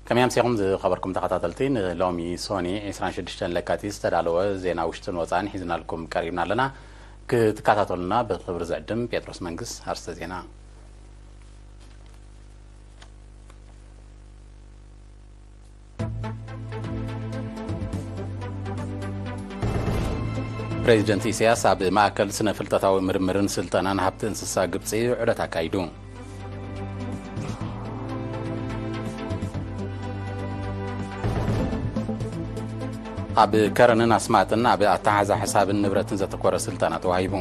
ከመይ ኣምሲኹም ዝኸበርኩም ተኸታተልቲ፣ ንሎሚ ሶኒ ዕስራን ሽዱሽተን ለካቲት ዝተዳለወ ዜና ውሽጥን ወጻእን ሒዝናልኩም ቀሪብና ኣለና። ክትከታተሉና ብኽብሪ ዝዕድም ጴጥሮስ መንግስ። ኣርስተ ዜና። ፕሬዚደንት ኢሳያስ ኣብ ማእከል ስነ ፍልጠታዊ ምርምርን ስልጠናን ሃብቲ እንስሳ ግብጺ ዑደት ኣካይዱ። ኣብ ከረንን ኣስማጥን ኣብ ኣተሓዛ ሕሳብን ንብረትን ዘተኮረ ስልጠና ተዋሂቡ።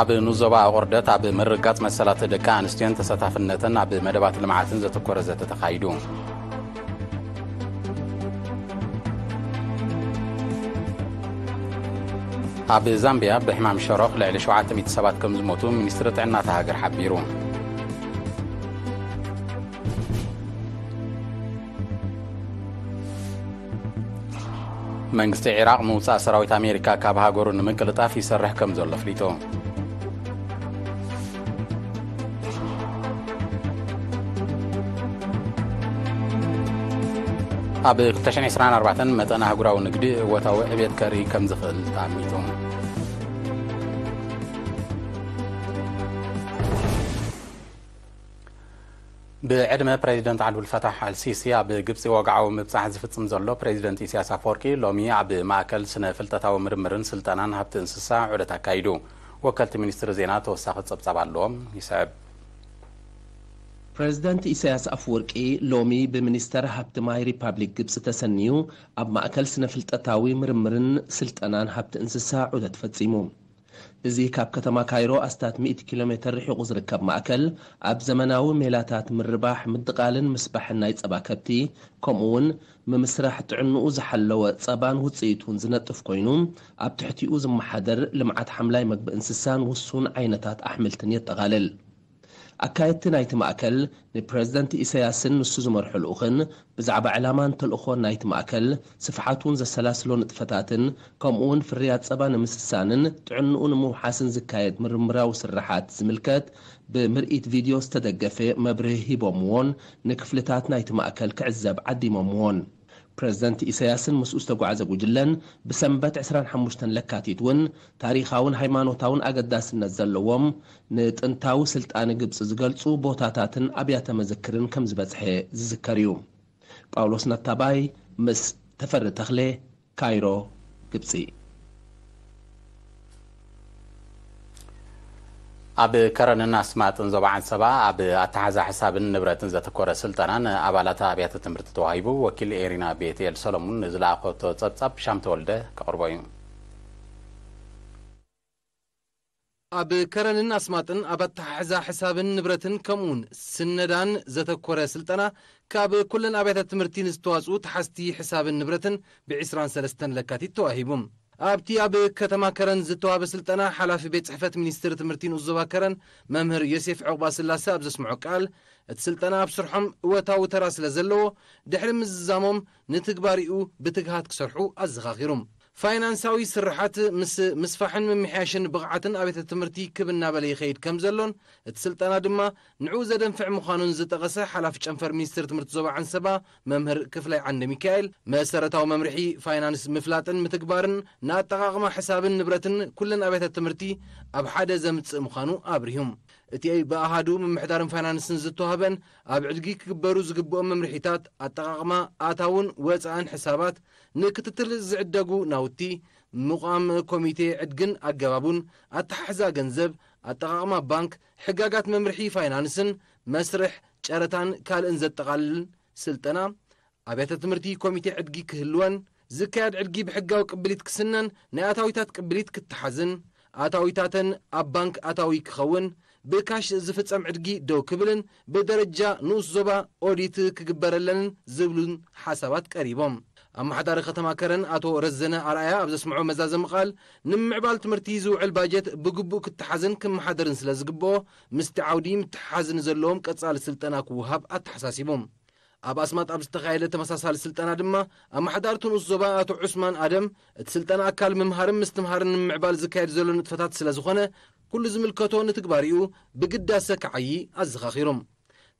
ኣብ ንዞባ ኣቑርደት ኣብ ምርጋጽ መሰላት ደቂ ኣንስትዮን ተሳታፍነተን ኣብ መደባት ልምዓትን ዘተኮረ ዘተ ተኻይዱ። ኣብ ዛምቢያ ብሕማም ሸሮኽ ልዕሊ ሸውዓተ ሚእቲ ሰባት ከም ዝሞቱ ሚኒስትሪ ጥዕና እታ ሃገር ሓቢሩ። መንግስቲ ዒራቕ ምውጻእ ሰራዊት ኣሜሪካ ካብ ሃገሩ ንምቅልጣፍ ይሰርሕ ከም ዘሎ ኣፍሊጡ። ኣብ ክልተ ሽሕን ዕስራን ኣርባዕተን መጠን ኣህጉራዊ ንግዲ እወታዊ ዕብየት ከርኢ ከም ዝኽእል ተኣሚቱ። ብዕድመ ፕሬዚደንት ዓብዱልፈታሕ ኣልሲሲ ኣብ ግብፂ ወግዓዊ ምብፃሕ ዝፍፅም ዘሎ ፕሬዚደንት ኢሳያስ ኣፈወርቂ፣ ሎሚ ኣብ ማእከል ስነ ፍልጠታዊ ምርምርን ስልጠናን ሃብቲ እንስሳ ዑደት ኣካይዱ። ወከልቲ ሚኒስትሪ ዜና ተወሳኺ ጸብጻብ ኣለዎም። ይስዕብ። ፕሬዚደንት ኢሳያስ ኣፈወርቂ ሎሚ ብሚኒስተር ሃብቲ ማይ ሪፓብሊክ ግብፂ ተሰንዩ ኣብ ማእከል ስነ ፍልጠታዊ ምርምርን ስልጠናን ሃብቲ እንስሳ ዑደት ፈጺሙ። እዚ ካብ ከተማ ካይሮ ኣስታት ሚእቲ ኪሎ ሜተር ርሒቑ ዝርከብ ማእከል፣ ኣብ ዘመናዊ ሜላታት ምርባሕ፣ ምድቓልን ምስባሕን ናይ ጸባ ከብቲ፣ ከምኡ እውን ምምስራሕ ጥዕንኡ ዝሓለወ ጸባን ውጽኢቱን ዝነጥፍ ኮይኑ፣ ኣብ ትሕቲኡ ዝመሓደር ልምዓት ሓምላይ መግቢ እንስሳን ውሱን ዓይነታት ኣሕምልትን የጠቓልል። ኣካየድቲ ናይቲ ማእከል፣ ንፕረዚደንት ኢሳያስን ንሱ ዝመርሖ ልኡኽን ብዛዕባ ዕላማን ተልእኾን ናይቲ ማእከል፣ ስፍሓቱን ዘሰላስሎ ንጥፈታትን፣ ከምኡውን ፍርያት ጸባ ንምስሳንን ጥዕንኡ ንምውሓስን ዝካየድ ምርምራዊ ስርሓት ዝምልከት፣ ብምርኢት ቪድዮ ዝተደገፈ መብርሂ ሂቦምዎን ንክፍልታት ናይቲ ማእከል ክዕዘብ ዓዲሞምዎን። ፕረዚደንት ኢሳያስን ምስኡ ዝተጓዕዘ ጉጅለን ብሰንበት ዕስራን ሓሙሽተን ለካቲት እውን ታሪኻውን ሃይማኖታውን ኣገዳስነት ዘለዎም ንጥንታዊ ስልጣነ ግብጺ ዝገልጹ ቦታታትን ኣብያተ መዘክርን ከም ዝበጽሐ ዝዝከር እዩ። ጳውሎስ ነታባይ ምስ ተፈሪ ተኽሌ፣ ካይሮ፣ ግብጺ። ኣብ ከረንን ኣስማጥን ዞባ ዓንሰባ ኣብ ኣተሓዛ ሕሳብን ንብረትን ዘተኮረ ስልጠና ንኣባላት ኣብያተ ትምህርቲ ተዋሂቡ። ወኪል ኤሪና ቤትኤል ሰሎሙን ንዝለኣኸቶ ጸብጻብ ሻም ተወልደ ከቕርቦ እዩ። ኣብ ከረንን ኣስማጥን ኣብ ኣተሓሕዛ ሕሳብን ንብረትን ከምኡውን ስነዳን ዘተኮረ ስልጠና ካብ ኩለን ኣብያተ ትምህርቲ ንዝተዋጽኡ ተሓዝቲ ሕሳብን ንብረትን ብ ዕስራን ሰለስተን ለካቲት ተዋሂቡ። ኣብቲ ኣብ ከተማ ከረን ዝተዋህበ ስልጠና፣ ሓላፊ ቤት ጽሕፈት ሚኒስትሪ ትምህርቲ ንኡስ ዞባ ከረን መምህር ዮሴፍ ዕቑባ ስላሰ ኣብ ዘስምዖ ቃል፣ እቲ ስልጠና ኣብ ስርሖም እወታዊ ተራ ስለ ዘለዎ፣ ድሕሪ ምዝዛሞም ንትግባሪኡ ብትግሃት ክሰርሑ ኣዘኻኺሩ። ፋይናንሳዊ ስርሓት ምስ ምስፋሕን ምምሕያሽን ብቕዓትን ኣብያተ ትምህርቲ ክብ እናበለ ይኸይድ ከም ዘሎን፣ እቲ ስልጠና ድማ ንዕኡ ዘደንፍዕ ምዃኑን ዝጠቐሰ ሓላፊ ጨንፈር ሚኒስትሪ ትምህርቲ ዞባ ዓንሰባ መምህር ክፍላይ ዓንደ ሚካኤል፣ መሰረታዊ መምርሒ ፋይናንስ ምፍላጥን ምትግባርን ንኣጠቓቕማ ሕሳብን ንብረትን ኩለን ኣብያተ ትምህርቲ ኣብ ሓደ ዘምጽእ ምዃኑ ኣብሪሁ። እቲ ብኣሃዱ ምምሕዳርን ፋይናንስን ዝተዋህበን ኣብ ዕድጊ ክግበሩ ዝግብኦም መምርሒታት፣ ኣጠቓቕማ ኣታውን ወጻእን ሕሳባት፣ ንክትትል ዝዕደጉ ናውቲ፣ ምቋም ኮሚቴ ዕድግን ኣገባቡን፣ ኣተሓሕዛ ገንዘብ፣ ኣጠቓቕማ ባንክ፣ ሕጋጋት መምርሒ ፋይናንስን መስርሕ ጨረታን ካልእን ዘጠቓልልን ስልጠና፣ ኣብያተ ትምህርቲ ኮሚቴ ዕድጊ ክህልወን፣ ዝካየድ ዕድጊ ብሕጋዊ ቅብሊት ክስነን፣ ናይ ኣታዊታት ቅብሊት ክተሓዝን፣ ኣታዊታተን ኣብ ባንክ ኣታዊ ክኸውን፣ ብካሽ ዝፍጸም ዕድጊ ደው ክብልን ብደረጃ ንኡስ ዞባ ኦዲት ክግበረለንን ዝብሉን ሓሳባት ቀሪቦም። ኣመሓዳሪ ከተማ ከረን ኣቶ ረዘነ ኣርኣያ ኣብ ዘስምዖ መዛዘሚ ቃል፣ ንምምዕባል ትምህርቲ ዝውዕል ባጀት ብግቡእ ክተሓዝን ክመሓደርን ስለ ዝግብኦ፣ ምስቲ ዓውዲ ምትሕሓዝ ንዘለዎም ቀጻሊ ስልጠና ክወሃብ ኣተሓሳሲቡ። ኣብ ኣስማጥ ኣብ ዝተኻየደ ተመሳሳሊ ስልጠና ድማ ኣመሓዳሪ እቲ ንኡስ ዞባ ኣቶ ዑስማን ኣደም፣ እቲ ስልጠና ኣካል ምምሃርን ምስትምሃርን ንምምዕባል ዝካየድ ዘሎ ንጥፈታት ስለ ዝኾነ፣ ኩሉ ዝምልከቶ ንትግባሪኡ ብግዳሰ ክዓዪ ኣዘኻኺሮም።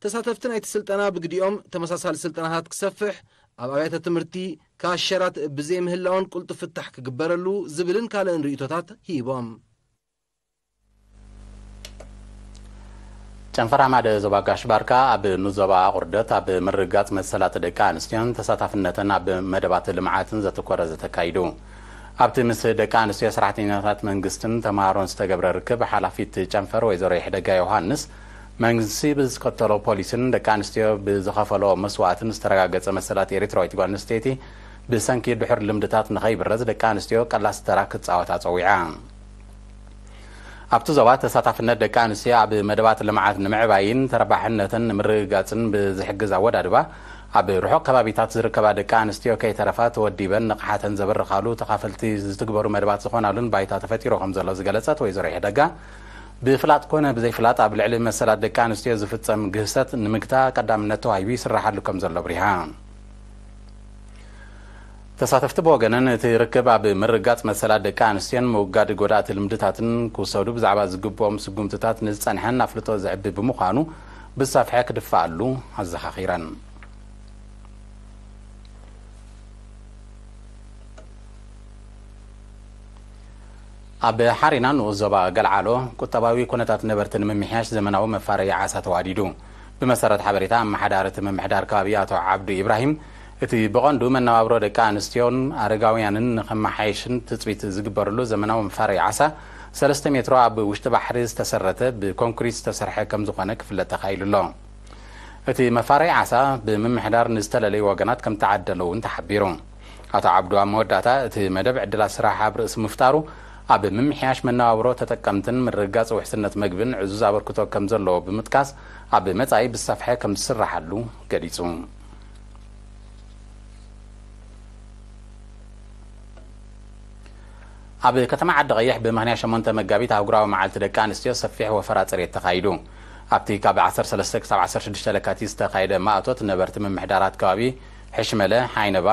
ተሳተፍቲ ናይቲ ስልጠና ብግዲኦም፣ ተመሳሳሊ ስልጠናታት ክሰፍሕ፣ ኣብ ኣብያተ ትምህርቲ ካሸራት ብዘይምህላውን ቅልጡፍ ፍታሕ ክግበረሉ ዝብልን ካልእን ርእይቶታት ሂቦም። ጨንፈር ኣማደ ዞባ ጋሽ ባርካ ኣብ ንዞባ ኣቑርደት ኣብ ምርግጋጽ መሰላት ደቂ ኣንስትዮን ተሳታፍነተን ኣብ መደባት ልምዓትን ዘተኮረ ዘተካይዱ። ኣብቲ ምስ ደቂ ኣንስትዮ ሰራሕተኛታት መንግስትን ተምሃሮን ዝተገብረ ርክብ፣ ሓላፊት ጨንፈር ወይዘሮ ይሕደጋ ዮሃንስ፣ መንግስቲ ብዝከተሎ ፖሊስን ደቂ ኣንስትዮ ብዝኸፈሎ መስዋእትን ዝተረጋገጸ መሰላት ኤርትራዊት ጓል ኣንስተይቲ ብሰንኪ ድሑር ልምድታት ንኸይብረዝ ደቂ ኣንስትዮ ቀላሲ ተራ ክጻወታ ጸዊዓ። ኣብቲ ዞባ ተሳታፍነት ደቂ ኣንስትዮ ኣብ መደባት ልምዓት ንምዕባይን ተረባሕነተን ንምርግጋጽን ብዝሕግዝ ኣወዳድባ፣ ኣብ ርሑቕ ከባቢታት ዝርከባ ደቂ ኣንስትዮ ከይተረፋ ተወዲበን ንቕሓተን ዘበርኻሉ ተኻፈልቲ ዝትግበሩ መደባት ዝኾናሉን ባይታ ተፈጢሩ ከም ዘሎ ዝገለጸት ወይዘሮ ይሕደጋ፣ ብፍላጥ ኮነ ብዘይፍላጥ ኣብ ልዕሊ መሰላት ደቂ ኣንስትዮ ዝፍጸም ግህሰት ንምግታ ቀዳምነት ተዋሂቡ ይስራሓሉ ከም ዘሎ ኣብሪሃ። ተሳተፍቲ ብወገነን፣ እቲ ርክብ ኣብ ምርጋጽ መሰላት ደቂ ኣንስትዮን ምውጋድ ጎዳእቲ ልምድታትን ክውሰዱ ብዛዕባ ዝግብኦም ስጉምትታት ንዝጸንሐን ኣፍልጦ ዘዕቢ ብምዃኑ ብዝሰፍሐ ክድፋኣሉ ኣዘኻኺረን። ኣብ ሓሪና ንኡስ ዞባ ገልዓሎ ቁጠባዊ ኩነታት ነበርቲ ንምምሕያሽ ዘመናዊ መፋረዪ ዓሳ ተዋዲዱ። ብመሰረት ሓበሬታ ኣመሓዳሪ እቲ ምምሕዳር ከባቢ ኣቶ ዓብዱ ኢብራሂም፣ እቲ ብቐንዱ መነባብሮ ደቂ ኣንስትዮን ኣረጋውያንን ንኸመሓየሽን ትጽቢት ዝግበርሉ ዘመናዊ መፋረዪ ዓሳ ሰለስተ ሜትሮ ኣብ ውሽጢ ባሕሪ ዝተሰረተ ብኮንክሪት ዝተሰርሐ ከም ዝኾነ ክፍለጥ ተኻኢሉ ኣሎ። እቲ መፋረዪ ዓሳ ብምምሕዳር ንዝተለለዩ ወገናት ከም ተዓደለ እውን ተሓቢሩ። ኣቶ ዓብዱ ኣብ መወዳእታ፣ እቲ መደብ ዕድላት ስራሕ ኣብ ርእሲ ምፍጣሩ፣ ኣብ ምምሕያሽ መነባብሮ ተጠቀምትን ምርግጋጽ ውሕስነት መግብን ዕዙዝ ኣበርክቶ ከም ዘለዎ ብምጥቃስ፣ ኣብ መጻኢ ብዝሰፍሐ ከም ዝስራሓሉ ገሊጹ። ኣብ ከተማ ዓዲ ቀይሕ ብምኽንያት ሸሞንተ መጋቢት ኣህጉራዊ መዓልቲ ደቂ ኣንስትዮ ሰፊሕ ወፈራ ጽሬት ተኻይዱ። ኣብቲ ካብ ዓሰርተ ሰለስተ ክሳብ ዓሰርተ ሽዱሽተ ለካቲት ዝተኻየደ ማእቶት ነበርቲ ምምሕዳራት ከባቢ ሕሽመለ፣ ሓይነባ፣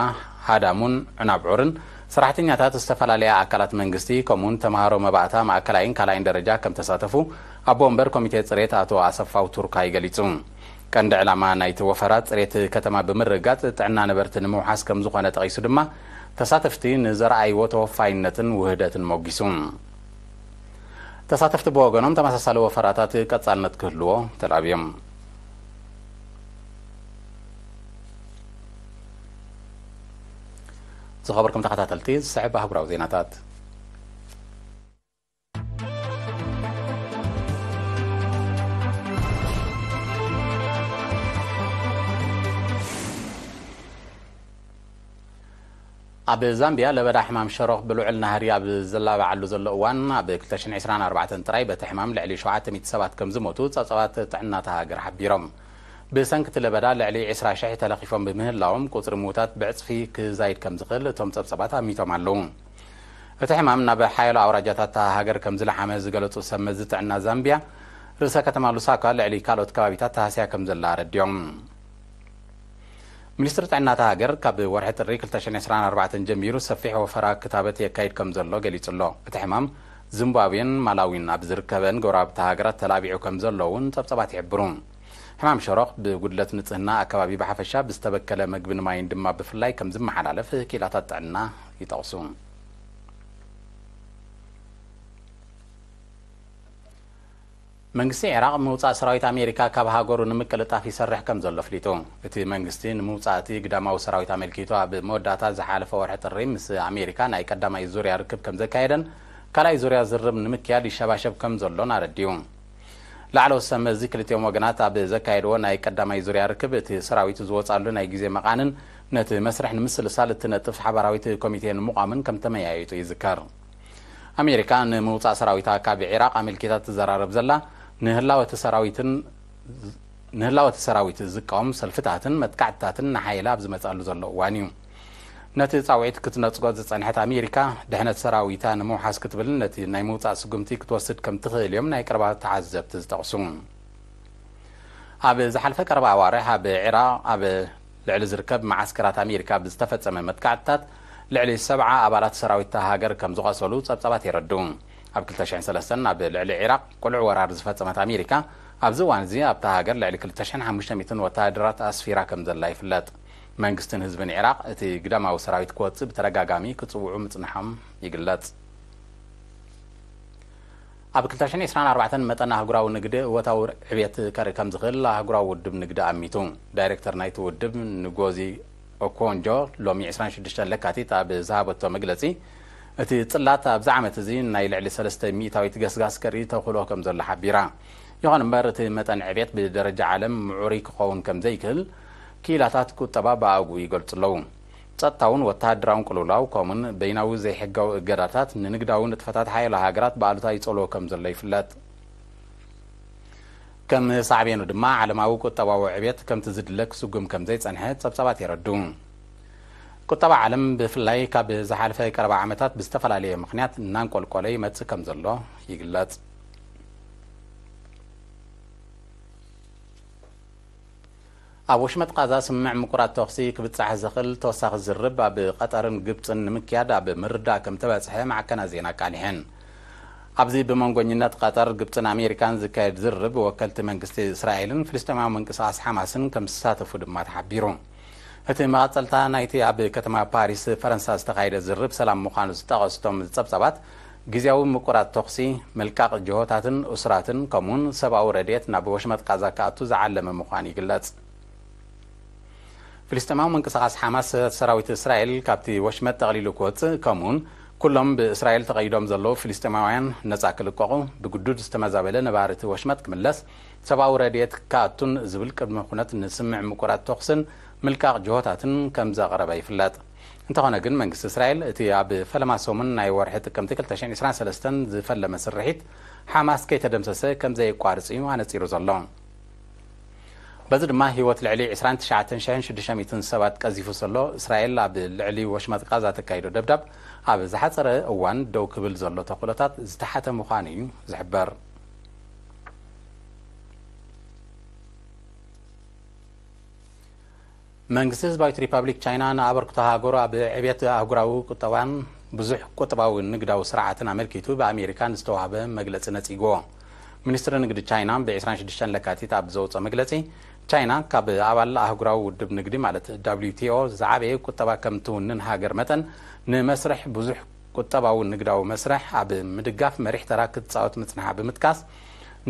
ሃዳሙን ዕናብዑርን ሰራሕተኛታት ዝተፈላለያ ኣካላት መንግስቲ ከምኡውን ተምሃሮ መባእታ ማእከላይን ካልኣይን ደረጃ ከም ተሳተፉ ኣቦ ወንበር ኮሚቴ ጽሬት ኣቶ ኣሰፋው ቱርካይ ገሊጹ። ቀንዲ ዕላማ ናይቲ ወፈራ ጽሬት ከተማ ብምርግጋጽ ጥዕና ነበርቲ ንምውሓስ ከም ዝኾነ ጠቒሱ ድማ ተሳተፍቲ ንዘረኣይዎ ተወፋይነትን ውህደትን ሞጊሱ። ተሳተፍቲ ብወገኖም ተመሳሳሊ ወፈራታት ቀጻልነት ክህልዎ ተላብዮም። ዝኸበርኩም ተኸታተልቲ፣ ዝስዕብ ኣህጉራዊ ዜናታት። ኣብ ዛምቢያ ለበዳ ሕማም ሸሮኽ ብልዑል ናህሪ ኣብ ዝላባዓሉ ዘሎ እዋን፣ ኣብ ክልተ ሽሕን ዕስራን ኣርባዕተን ጥራይ በቲ ሕማም ልዕሊ ሸውዓተ ሚእቲ ሰባት ከም ዝሞቱ ጸብጻባት ጥዕና እታ ሃገር ሓቢሮም። ብሰንኪ እቲ ለበዳ ልዕሊ ዕስራ ሽሕ ተለኺፎም ብምህላዎም፣ ቁጽሪ ምዉታት ብዕጽፊ ክዛይድ ከም ዝኽእል እቶም ጸብጻባት ኣሚቶም ኣለዉ። እቲ ሕማም ናብ ሓያሎ ኣውራጃታት እታ ሃገር ከም ዝለሓመ ዝገለጹ ሰብ መዚ ጥዕና ዛምቢያ፣ ርእሰ ከተማ ሉሳካ ልዕሊ ካልኦት ከባቢታት ተሃስያ ከም ዘላ ኣረዲኦም። ሚኒስትሪ ጥዕና እታ ሃገር፣ ካብ ወርሒ ጥሪ ክልተ ሽሕን ዕስራን ኣርባዕተን ጀሚሩ ሰፊሕ ወፈራ ክታበት የካይድ ከም ዘሎ ገሊጹ ኣሎ። እቲ ሕማም ዚምባብዌን ማላዊን ኣብ ዝርከበን ጎረባብቲ ሃገራት ተላቢዑ ከም ዘሎ እውን ጸብጻባት ይሕብሩ። ሕማም ሸሮኽ ብጉድለት ንጽህና ኣከባቢ ብሓፈሻ፣ ብዝተበከለ መግብን ማይን ድማ ብፍላይ ከም ዝመሓላለፍ ክኢላታት ጥዕና ይጠቕሱ። መንግስቲ ዒራቕ ምውጻእ ሰራዊት ኣሜሪካ ካብ ሃገሩ ንምቅልጣፍ ይሰርሕ ከም ዘሎ ኣፍሊጡ። እቲ መንግስቲ ንምውጻእ እቲ ግዳማዊ ሰራዊት ኣመልኪቱ ኣብ መወዳእታ ዝሓለፈ ወርሒ ጥሪ ምስ ኣሜሪካ ናይ ቀዳማይ ዙርያ ርክብ ከም ዘካየደን ካልኣይ ዙርያ ዝርርብ ንምክያድ ይሸባሸብ ከም ዘሎን ኣረዲኡ። ላዕለዎት ሰብ መዚ ክልቲኦም ወገናት ኣብ ዘካየድዎ ናይ ቀዳማይ ዙርያ ርክብ፣ እቲ ሰራዊት ዝወጻሉ ናይ ግዜ መቓንን ነቲ መስርሕ ንምስልሳል እትነጥፍ ሓባራዊት ኮሚቴ ንምቋምን ከም ተመያየጡ ይዝከር። ኣሜሪካ ንምውጻእ ሰራዊታ ካብ ዒራቕ ኣመልኪታ ትዘራረብ ዘላ፣ ንህላወ እቲ ሰራዊትን ንህላወ እቲ ሰራዊት ዝቃወም ሰልፍታትን መጥቃዕትታትን እናሓየለ ኣብ ዝመጽኣሉ ዘሎ እዋን እዩ። ነቲ ጻውዒት ክትነጽጎ ዝጸንሐት ኣሜሪካ፣ ድሕነት ሰራዊታ ንምውሓስ ክትብል ነቲ ናይ ምውጻእ ስጉምቲ ክትወስድ ከም ትኽእል እዮም ናይ ቀረባ ተዓዘብቲ ዝጠቕሱ። ኣብ ዝሓለፈ ቀረባ ኣዋርሕ ኣብ ዒራቕ ኣብ ልዕሊ ዝርከብ መዓስከራት ኣሜሪካ ብዝተፈጸመ መጥቃዕትታት ልዕሊ ሰብዓ ኣባላት ሰራዊት እታ ሃገር ከም ዝቖሰሉ ጸብጻባት የረድኡ። ኣብ ክልተ ሽሕን ሰለስተን ኣብ ልዕሊ ዒራቕ ቅሉዕ ወራር ዝፈጸመት ኣሜሪካ፣ ኣብዚ እዋን እዚ ኣብታ ሃገር ልዕሊ ክልተ ሽሕን ሓሙሽተ ሚእትን ወተሃደራት ኣስፊራ ከም ዘላ ይፍለጥ። መንግስትን ህዝብን ዒራቕ እቲ ግዳማዊ ሰራዊት ክወጽእ ብተደጋጋሚ ክጽውዑ ምጽንሖም ይግለጽ። ኣብ ክልተ ሽሕን ዕስራን ኣርባዕተን መጠን ኣህጉራዊ ንግዲ እወታዊ ዕብየት ከርኢ ከም ዝኽእል ኣህጉራዊ ውድብ ንግዲ ኣሚቱ። ዳይሬክተር ናይቲ ውድብ ንጎዚ ኦኮንጆ ሎሚ ዕስራን ሽዱሽተን ለካቲት ኣብ ዝሃበቶ መግለጺ፣ እቲ ጽላት ኣብዚ ዓመት እዚ ናይ ልዕሊ ሰለስተ ሚእታዊት ገስጋስ ከርኢ ተኽእሎ ከም ዘሎ ሓቢራ። ይኹን እምበር፣ እቲ መጠን ዕብየት ብደረጃ ዓለም ምዑሩይ ክኸውን ከም ዘይክእል ክኢላታት ቁጠባ ብኣግኡ ይገልጹ ኣለዉ። ጸጥታውን ወተሃደራውን ቅልውላው፣ ከምኡን በይናዊ ዘይሕጋዊ እገዳታት ንንግዳዊ ንጥፈታት ሓያሎ ሃገራት ብኣሉታ ይጸልዎ ከም ዘሎ ይፍለጥ። ከም ሳዕቤኑ ድማ፣ ዓለማዊ ቁጠባዊ ዕብየት ከምቲ ዝድለ ክስጉም ከም ዘይጸንሐ ጸብጻባት የረድኡ። ቁጠባ ዓለም፣ ብፍላይ ካብ ዝሓለፈ ቀረባ ዓመታት ብዝተፈላለየ ምኽንያት እናንቆልቆለ ይመጽእ ከም ዘሎ ይግለጽ። ኣብ ወሽመጥ ቃዛ ስምምዕ ምቁራጽ ተኹሲ ክብጻሕ ዝኽእል ተወሳኺ ዝርብ ኣብ ቀጠርን ግብጽን ንምክያድ ኣብ ምርዳእ ከም ተበጽሐ ማዕከናት ዜና ኣቃሊሐን። ኣብዚ ብመንጎኝነት ቀጠር፣ ግብጽን ኣሜሪካን ዝካየድ ዝርብ፣ ወከልቲ መንግስቲ እስራኤልን ፍልስጤማዊ ምንቅስቓስ ሓማስን ከም ዝሳተፉ ድማ ተሓቢሩ። እቲ መቐጸልታ ናይቲ ኣብ ከተማ ፓሪስ ፈረንሳ ዝተኻየደ ዝርብ ሰላም ምዃኑ ዝጠቐሱ እቶም ጸብጻባት፣ ግዝያዊ ምቁራጽ ተኹሲ፣ ምልቃቕ ጅሆታትን እሱራትን፣ ከምኡውን ሰብኣዊ ረድኤት ናብ ወሽመጥ ቃዛ ክኣቱ ዝዓለመ ምዃኑ ይግለጽ። ፍልስጤማዊ ምንቅስቓስ ሓማስ፣ ሰራዊት እስራኤል ካብቲ ወሽመጥ ጠቕሊሉ ክወጽእ፣ ከምኡውን ኩሎም ብእስራኤል ተቐይዶም ዘለዉ ፍልስጤማውያን ነጻ ክልቀቑ፣ ብግዱድ ዝተመዛበለ ነባሪ እቲ ወሽመጥ ክምለስ፣ ሰብኣዊ ረድኤት ክኣቱን ዝብል ቅድመ ኩነት ንስምምዕ ምቁራጽ ተኹስን ምልቃቕ ጅሆታትን ከም ዘቕረበ ይፍለጥ። እንተኾነ ግን፣ መንግስቲ እስራኤል እቲ ኣብ ፈለማ ሰሙን ናይ ወርሒ ጥቅምቲ ክልተ ሽሕን ዕስራን ሰለስተን ዝፈለመ ስርሒት ሓማስ ከይተደምሰሰ ከም ዘየቋርጽ እዩ ኣነጺሩ ዘሎ። በዚ ድማ፣ ህይወት ልዕሊ ዕስራን ትሽዓተን ሽሕን ሽዱሽተ ሚእትን ሰባት ቀዚፉ ዘሎ እስራኤል፣ ኣብ ልዕሊ ወሽመጥ ቃዛ ተካይዶ ደብዳብ ኣብ ዝሓጸረ እዋን ደው ክብል ዘሎ ተኽእሎታት ዝተሓተ ምዃኑ እዩ ዝሕበር። መንግስቲ ህዝባዊት ሪፓብሊክ ቻይና ንኣበርክቶ ሃገሩ ኣብ ዕብየት ኣህጉራዊ ቁጠባን ብዙሕ ቁጠባዊ ንግዳዊ ስርዓትን ኣመልኪቱ ብኣሜሪካ ንዝተዋህበ መግለጺ ነጺግዎ። ሚኒስትሪ ንግዲ ቻይና ብ ዕስራን ሽዱሽተን ለካቲት ኣብ ዘውፅኦ መግለጺ፣ ቻይና ካብ ኣባል ኣህጉራዊ ውድብ ንግዲ ማለት ደብሊው ቲ ኦ ዝዓበየ ቁጠባ ከም ትውንን ሃገር መጠን፣ ንመስርሕ ብዙሕ ቁጠባዊ ንግዳዊ መስርሕ ኣብ ምድጋፍ መሪሕ ተራ ክትጻወት ምጽንሓ ብምጥቃስ፣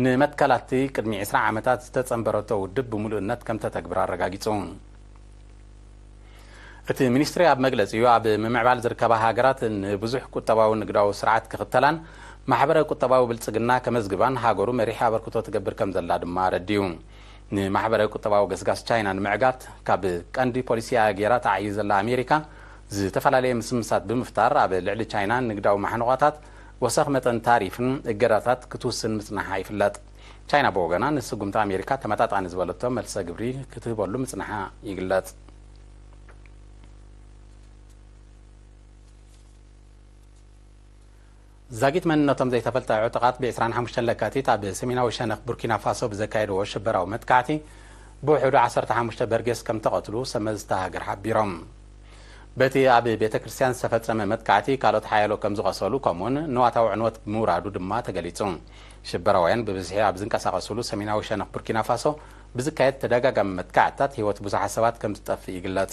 ንመትከላቲ ቅድሚ ዕስራ ዓመታት ዝተጸንበረቶ ውድብ ብምሉእነት ከም ተተግብር ኣረጋጊጹ። እቲ ሚኒስትሪ ኣብ መግለጺኡ፣ ኣብ ምምዕባል ዝርከባ ሃገራት ንብዙሕ ቁጠባዊ ንግዳዊ ስርዓት ክኽተላን ማሕበረ ቁጠባዊ ብልጽግና ከመዝግባን ሃገሩ መሪሕ ኣበርክቶ ትገብር ከም ዘላ ድማ ኣረዲኡ። ንማሕበረ ቁጠባዊ ገስጋስ ቻይና ንምዕጋት፣ ካብ ቀንዲ ፖሊሲኣ ገይራ ተዓዩ ዘላ ኣሜሪካ፣ ዝተፈላለየ ምስምሳት ብምፍጣር፣ ኣብ ልዕሊ ቻይና ንግዳዊ ማሕንቋታት ወሰኽ መጠን ታሪፍን እገዳታት ክትውስን ምጽናሓ ይፍለጥ። ቻይና ብወገና፣ ንስጉምቲ ኣሜሪካ ተመጣጣኒ ዝበለቶ መልሰ ግብሪ ክትህበሉ ምጽናሓ ይግለጽ። ዛጊት መንነቶም ዘይተፈልጠ ዕጡቓት ብ ዕስራን ሓሙሽተን ለካቲት ኣብ ሰሜናዊ ሸነኽ ቡርኪና ፋሶ ብዘካየድዎ ሽበራዊ መጥቃዕቲ፣ ብውሕዱ ዓሰርተ ሓሙሽተ በርጌስ ከም ተቐትሉ ሰመዝቲ ሃገር ሓቢሮም። በቲ ኣብ ቤተ ክርስቲያን ዝተፈጸመ መጥቃዕቲ፣ ካልኦት ሓያሎ ከም ዝቖሰሉ፣ ከምኡውን ንዋታዊ ዕንወት ምውራዱ ድማ ተገሊጹ። ሽበራውያን ብብዝሒ ኣብ ዝንቀሳቐስሉ ሰሜናዊ ሸነኽ ቡርኪና ፋሶ ብዝካየድ ተደጋጋሚ መጥቃዕትታት፣ ህይወት ብዙሓት ሰባት ከም ዝጠፍእ ይግለጽ።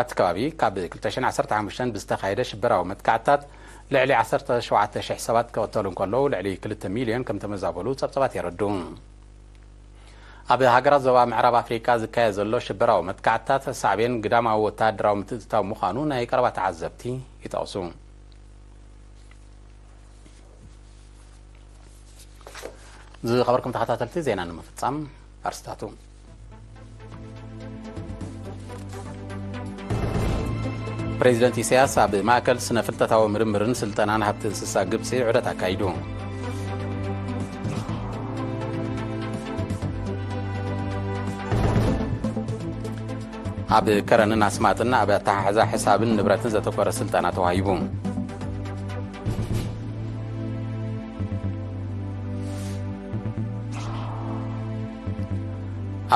ኣብቲ ከባቢ፣ ካብ ክልተ ሽሕን ዓሰርተ ሓሙሽተን ብዝተኻየደ ሽበራዊ መጥቃዕትታት፣ ልዕሊ ዓሰርተ ሸውዓተ ሽሕ ሰባት ክቕተሉ እንከለዉ፣ ልዕሊ ክልተ ሚልዮን ከም ተመዛበሉ ጸብጻባት የረድኡ። ኣብ ሃገራት ዞባ ምዕራብ ኣፍሪቃ ዝካየድ ዘሎ ሽበራዊ መጥቃዕትታት፣ ሳዕቤን ግዳማዊ ወተሃደራዊ ምትእትታው ምዃኑ ናይ ቀረባ ተዓዘብቲ ይጠቕሱ። ዝኸበርኩም ተኸታተልቲ፣ ዜና ንምፍጻም ኣርስታቱ። ፕሬዚደንት ኢሳያስ ኣብ ማእከል ስነ ፍልጠታዊ ምርምርን ስልጠናን ሃብቲ እንስሳ ግብጺ ዑደት ኣካይዱ። ኣብ ከረንን ኣስማጥን ኣብ ኣተሓሕዛ ሕሳብን ንብረትን ዘተኮረ ስልጠና ተዋሂቡ።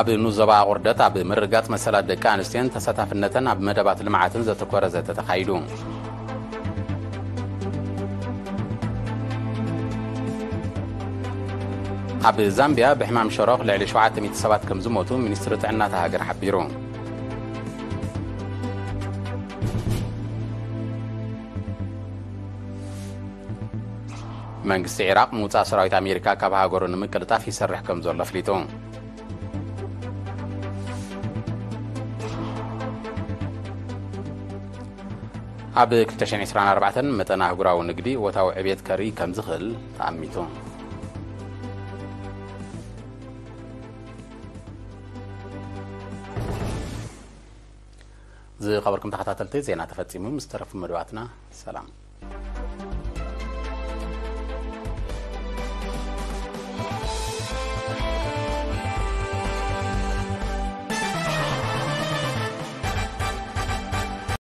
ኣብ ንዞባ ኣቑርደት ኣብ ምርግጋጽ መሰላት ደቂ ኣንስትዮን ተሳታፍነተን ኣብ መደባት ልምዓትን ዘተኮረ ዘተ ተኻይዱ። ኣብ ዛምቢያ ብሕማም ሸሮኽ ልዕሊ ሸውዓተ ሚእቲ ሰባት ከም ዝሞቱ ሚኒስትሪ ጥዕና እታ ሃገር ሓቢሩ። መንግስቲ ዒራቕ ምውጻእ ሰራዊት ኣሜሪካ ካብ ሃገሩ ንምቅልጣፍ ይሰርሕ ከም ዘሎ ኣፍሊጡ። ኣብ ክልተ ሽሕን ዕስራን ኣርባዕተን መጠን ኣህጉራዊ ንግዲ እወታዊ ዕብየት ከርኢ ከም ዝኽእል ተኣሚቱ። ዝኸበርኩም ተኸታተልቲ፣ ዜና ተፈጺሙ። ምስ ተረፉ መደባትና ሰላም።